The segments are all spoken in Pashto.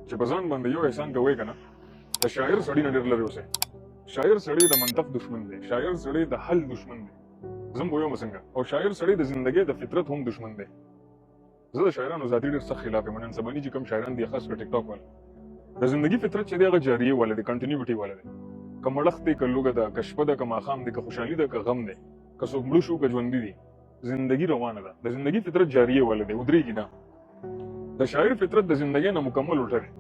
چې په ځان باندې یو احسان کوئ که نه، د شاعر سړي نه ډېر لرې اوسئ. شاعر سړی د منطق دشمن دی، شاعر سړی د حل دشمن دی، زه هم پوهېږم څنګه، او شاعر سړی د زندګۍ د فطرت هم دشمن دی. زه د شاعرانو ذاتي ډېر سخت خلاف یم. نن سباني چې کوم شاعران دي، خاص کر ټیک ټاک والا، د زندګي فطرت چې دی هغه جاریه والا دی، کنټینیوټي والا دی. که مړښت دی، که لوږه ده، که شپه ده، که ماښام دی، که خوشحالي ده، که غم دی، که څوک مړه شو، که ژوندي دي، زندگی روانه ده. د زندگی فطرت جاریه والا دی، ودرېږي نه. د شاعر فطرت د زندګۍ نه مکمل الټه دی.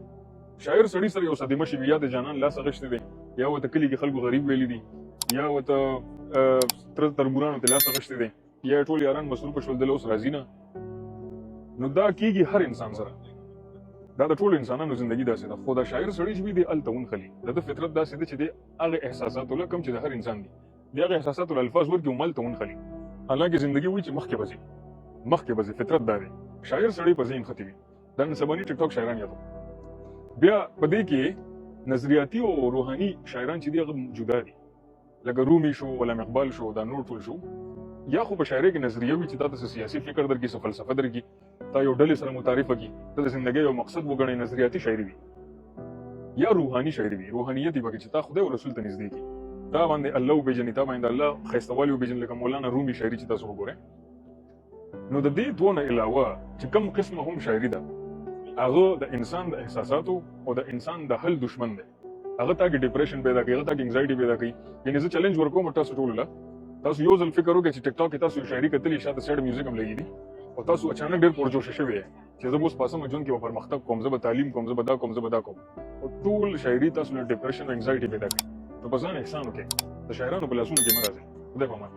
شاعر سړي سره یو صدمه شوي، یا د جانان لاس اخیستی دی، یا ورته کلي کې خلکو غریب ویلي دي، یا ورته تر تربورانو ته لاس اخیستی دی، یا ټول یاران مصروف شول، دله اوس راځي نه. نو دا کیږي هر انسان سره، دا د ټولو انسانانو زندگی داسې ده. خو دا شاعر سړی چې وي دی هلته ونښلي، د ده فطرت داسې دی چې دی هغه احساساتو له کوم چې د هر انسان دي، دی هغه احساساتو له الفاظ ورکړي او هلته ونښلي، حالانکه زندگی وایي چې مخکې به ځي، مخکې به ځي. فطرت دا دی، شاعر سړی په ذهن ختي وي. دا نن سباني ټیک ټاک شاعران یادو. بیا په دې کې نظریاتي او روحاني شاعران چې دي هغه جدا دي، لکه رومي شو، غلام اقبال شو، دا نور ټول شو. یا خو په شاعرۍ کې نظریه وي چې تا ته څه سیاسي فکر درکړي، څه فلسفه درکړي، تا یو ډلې سره متعارفه کړي، ته د زندګۍ یو مقصد وګڼې، نظریاتي شاعري وي. یا روحاني شاعري وي، روحانیت یې پکې چې تا خدای او رسول ته نږدې کړي، تا باندې الله وپېژني، تا باندې الله ښایستهوالی وپېژني، لکه مولانا رومي شاعري چې تاسو وګورئ. نو د دې دوو نه علاوه چې کوم قسمه هم شاعري ده، هغه د انسان د احساساتو او د انسان د حل دشمن دی. هغه تا کې ډیپریشن پیدا کوي، هغه تا کې انګزایټي پیدا کوي. یعنی زه چیلنج ورکوم تاسو ټولو له، تاسو یو ځل فکر وکړئ چې ټیک ټاک کې تاسو یو شاعري کتلې، شاته سیډ میوزیک هم لګي دي، او تاسو اچانک ډېر پرجوشه شوی یې چې زه به اوس پاسم ژوند کې به پرمختګ کوم، زه به تعلیم کوم، زه به دا کوم، زه به دا کوم، او ټول شاعري تاسو له ډیپریشن او انګزایټي پیدا کوي. نو په ځان احسان وکړئ، د شاعرانو په لاسونو کې مه راځئ. خدای په امان.